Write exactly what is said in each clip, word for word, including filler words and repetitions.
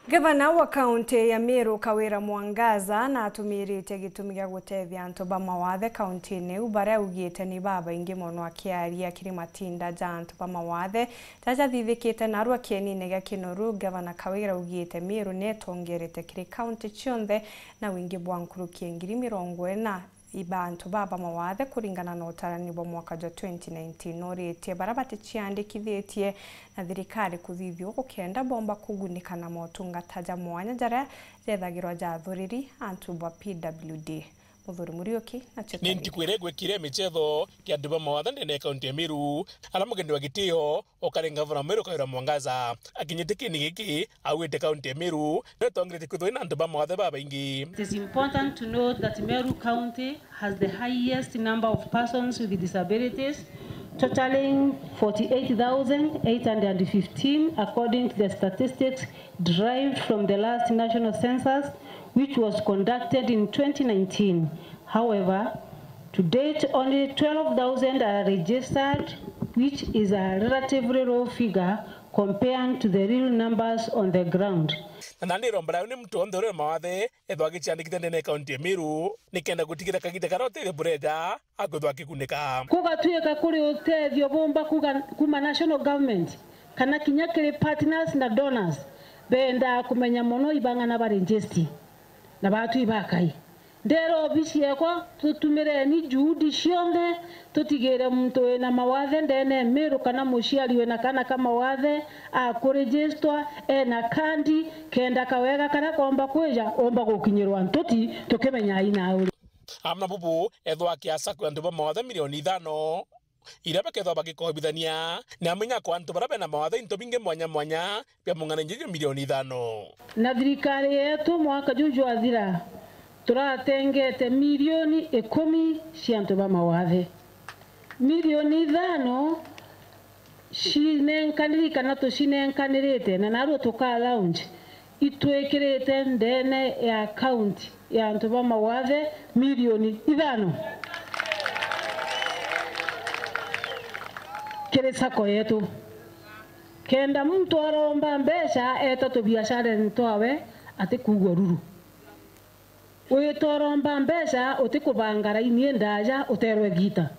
Gavana wa kaunti ya Meru, Kawira Mwangaza, natumirite gitumi gia gutethia antu ba mawathe kauntiine iu, baria augite ni babaingi mono. Akiaria kiri matinda ja antu ba mawathe jaja jathithikite narua kienine gia Kinoru, Gavana Kawira augite Meru netongerete kiri kaunti cionthe na wingi bwa nkuruki ya ngiri mirongo ina iba antu baba mawathe kuringana na utarani bwa mwaka jwa twenty nineteen. Noritie baria baticiandikithitie na thirikari kuthithia uu gukenda bomba kugunika na motungata ja mwanya jaria jethagirwa jathuriri antu ba P W D. Muthuri Muriuki nacio. Ni ntiku iria igwikire michetho kia antu ba mawathe ndene ya kaunti ya Meru, aria mugeni wa gitio ukari ngavana Meru Kawira Mwangaza. Akinyite kieni giki, augite kaunti ya Meru netongerete kwithirwa ina antu ba mawathe babaingi. It is important to note that Meru County has the highest number of persons with disabilities, totaling forty-eight thousand eight hundred fifteen, according to the statistics derived from the last national census, which was conducted in twenty nineteen. However, to date, only twelve thousand are registered, which is a relatively low figure compared to the real numbers on the ground. Na nandi iromba riu ni muntu onthe uri na mawathe ethwa agiciandikithia ndene ya kaunti ya Meru, nikenda gutigira kagita karia utethio bureja akwithwa akigunika. Kugatuika kuri utethio bumba kuga-, kuma national government kana kinya kiri partners na donors bendaa kumenya mono ibang'ana ba register na batwi bakai. Ndera obisi yekwa, tutumireni juhudi cionthe, tutigire muntu wina mawathe ndene Meru kana muciari wina kana ka mawathe akurijistwa, ena kandi, kenda kawega karia komba kwija, omba gukinyirwa ntuti, tukimenya aina uri. Amwe na bubu, ethwa akia sacco ya antu ba mawathe milioni ithano, iria bakethwa bagikobithania, ni amenya kwa antu baria bena mawathe into bingi mwanya mwanya bia mung'ana njiji milioni ithano. Na thirikari yetu mwaka juu jwathira, turatengete milioni ikumi cia antu ba mawathe. Milioni ithano cinenkaniri kana tucinenkanirite, na narua tuka launch, itwikirite ndene ya account ya antu ba mawathe milioni ithano kiri sacco yetu. Kenda muntu aromba mbeca, eta tubiacarene twawe, atikugua ruru. Wita uromba mbeca, utikubanga raini indaja uterwe gita.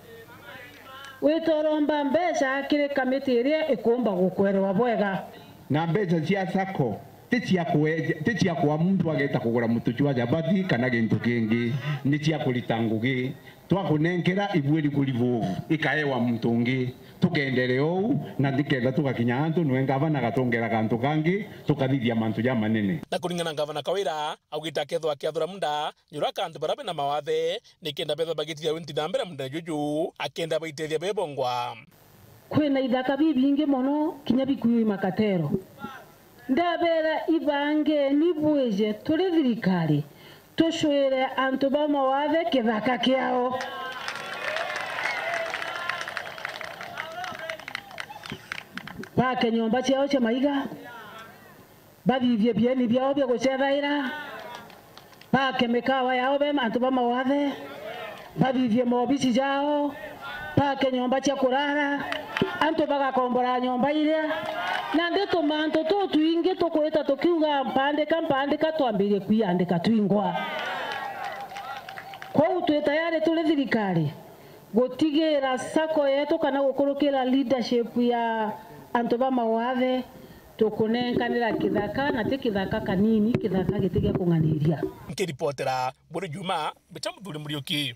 Wita uromba mbeca kiri kamiti iria ikumba gukwerewa bwega. Na mbeca cia sacco ti cia kwe-, ti cia kwa muntu ageta kugura mutu jwa jabati kana gintu kingi, ni cia kurita ngugi. Twakunenkera ibuiri ku revolve, ikaewa muntu ungi. Tukenderea uu, na nikenda tugakinya antu, nwe ngavana agatwongera kantu kangi, tukathithia mantu jamanene. Na kuringana na Ngavana Kawira, augite akethwa akiathura muda, nyuraka antu baria bena mawathe, nikenda bethwa bagitithia winti na mbere mundene juju, akenda baitethia bebongwa. Kwina ithaka bibingi mono, kinya bikui makatero. Ndabera, ibangeni bwije turi thirikari, tucwire antu ba mawathe kithaka kiao. Bake nyomba ciao cia maiga, bathithie bieni biao bia gucethaira, bake mikawa yao be antu ba mawathe, bathithie maobisi jao, bake nyomba cia kurara, antu bagakombora nyomba iria. Na ndi tumantu tutwingi tukwita tukiuga, "Mpandika, mpandika," twambirie kwiandika twingwa. Kwou twi tayari turi thirikari gutigira sacco yetu kana gukurukira leadership ya antu ba mawathe, tukunenkanira kithaka, na ti kithaka kanini, kithaka giti gia kung'aniria. Nkiripotera buri Juma, mbicha Muthuri Muriuki.